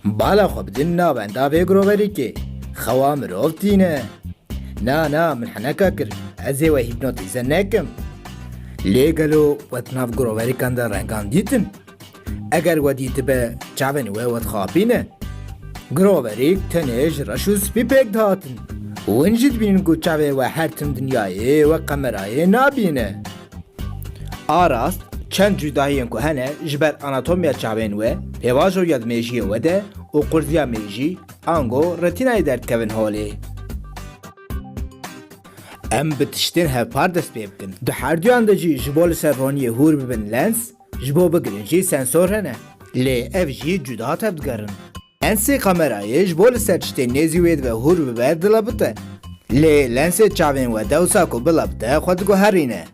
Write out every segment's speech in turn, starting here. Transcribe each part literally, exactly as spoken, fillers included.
Bala xwe bidin navenda vê giroverîkê. Xewa mirov tîne. Na, na, min heneka kir. Ez ê we hîpnotîze nekim. Lê gelo we di nav giroverîkan de rengan dîtin? Eger we dîtibe, çavên we we dixapîne. Giroverîk tenê ji reş û spî pêk dihatin. Hûn jî dibînin ku çavê we her tim dinyayê wek qemerayê nabîne. A rast, çend cudahiyên ku hene ji ber anatomiya çavên we, pêvajoya di mêjiyê we de û qurziya mêjî, ango retînayê derdikevin holê. Em bi tiştên hevpar dest pê bikin. Di herduyan de jî ji bo li ser roniyê hûr bibin lens, ji bo bigirin jî sensor hene. Lê ev jî cuda tevdigerin. Lensê kamerayê ji bo li ser tiştên nêzî wê dibe hûr bibe dilebite. Lê lensê çavên we dewsa ku bilebite xwe diguherîne.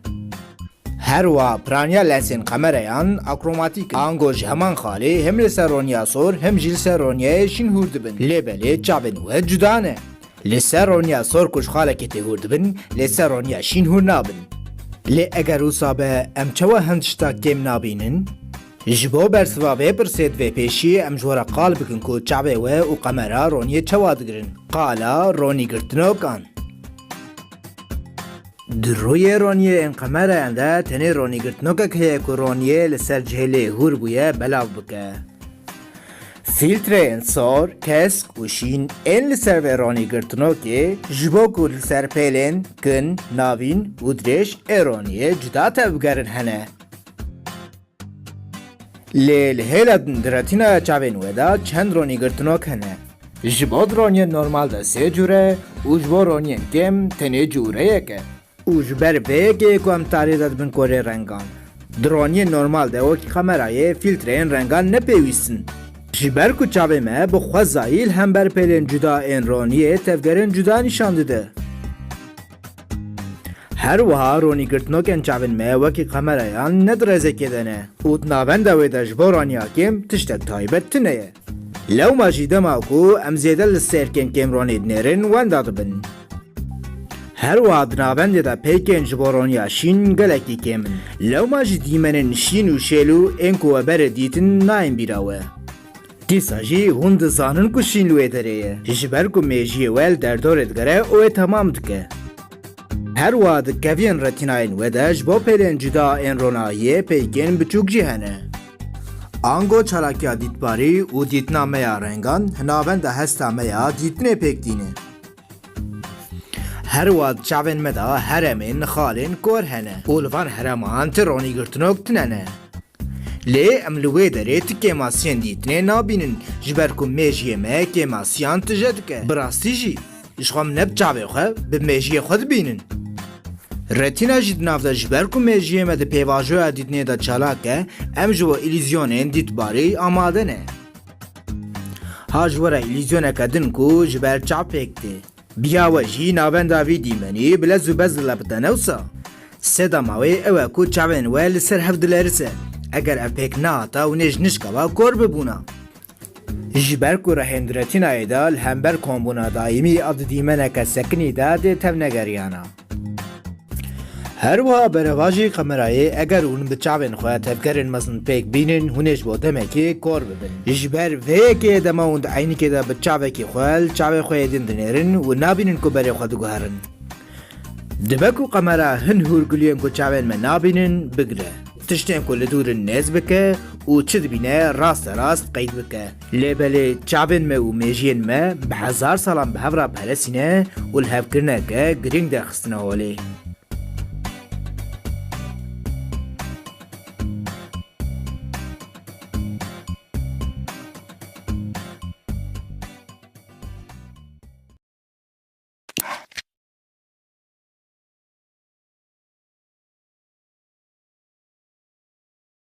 Her wiha piraniya lensên kamerayan akromatîk in. Ango ji heman xalê hem li ser roniya sor hem jî li ser roniyayê şîn hûr dibin. Lê belê çavên we cuda ne. Li ser roniya sor ku ji xalekê tê hûr dibin, lê ser roniya şîn hûr nabin. Lê eger wisa be, em çawa hin tişta kêm nabînin? Ji bo bersiva vê pirsê di vê pêşiyê em ji we re qal bikin ku çavê we û kamera roniyê çawa digirin. Qala ronîgirtinokan. Di rûyê roniyê ên qemerayan de tenê ronîgirtinokek heye ku roniyê li ser cihê lê hûr bûye belav bike. Fîltreyên sor, kesk û şîn ên li ser vê ronîgirtinokê ji bo ku li ser pêlên kin, navîn û dirêj ê roniyê cuda tevbigerin hene. Lê li hêla din di retînaya çavên we de çend ronîgirtinok hene. Ji bo di roniyên normal de sê cûre û ji bo roniyên kêm tenê cûreyek e. Û ji ber vê yekê ku em tarî de dibin korê rengan. Di roniyên normal de wekî kamerayê fîltreyên rengan ne pêwîst in. Ji ber ku çavê me bi xwezayî li hember pêlên cuda ên roniyê tevgerên cuda nîşan dide. Her wiha ronîgirtinokên çavên me wekî kamerayan ne di rêzekê de ne û di navenda wê de ji bo raniya kêm tiştek taybet tune ye. Lewma jî dema ku em zêde li sêrkên kêmronê dinêrin wenda dibin. Her wiha di navendê de pêkên ji bo roniya şîn gelekî kêm in. Lewma jî dîmenên şîn û şêlû ên ku we berê dîtin nayên bîra we. Dîsa jî hûn dizanin ku şîn li wê derê ye. Ji ber ku mêjiyê we li derdorê digere û wê temam dike. Her wiha di keviyên retînayên we de ji bo pêlên cuda ên ronahiyê pêkên biçûk jî hene. Ango çalakiya dîtbarî û dîtina me ya rengan hi navenda hesta me ya dîtinê pêk tîne. Her wiha di çavên me de heremên, xalên kor hene û li van hereman ti ronîgirtinok tune ne. Lê em li wê derê ti kêmasiyên dîtinê nabînin, ji ber ku mêjiyê me kêmasiyan tije dike. Bi rastî jî, ji xwe min ne bi çavê xwe, bi mêjiyê xwe dibînin. Retîna jî di nav de ji ber ku mêjiyê me di pêvajoya dîtinê de çalak e, em ji bo îlîzyonên dîtbarî amade ne. Ha ji we re îlîzyoneke din ku ji ber çav pêk tê. Biya we jî navenda vî dîmenî bi lez û bez dilebite, ne wisa? Sedema wê ew e ku çavên we li ser hev dilerise. Eger ev pêk nehata, hûn ê ji nişka ve kor bibûna. Ji ber ku rehên di retînayê de li hember kombûna daîmî a di dîmeneke sekinî de tê tevnegeriyana. Her wiha berevajî kamerayê, eger hûn bi çavên xwe tevgerên mezin pêk bînin, hûn ê ji bo demekê kor bibin. Ji ber vê yekê dema hûn di eynikê de bi çavekî xwe li çavê xwe yê din dinêrin û nabînin ku berê xwe diguherin. Dibe ku kamera hin hûrguliyên ku çavên me nabînin bigire. Tiştên ku li dûr in nêz bike û çi dibîne raste rast qeyd bike. Lê belê çavên me û mêjiyên me bi hezar salan bi hev re peresîne û li hevkirineke girîng derxistine holê.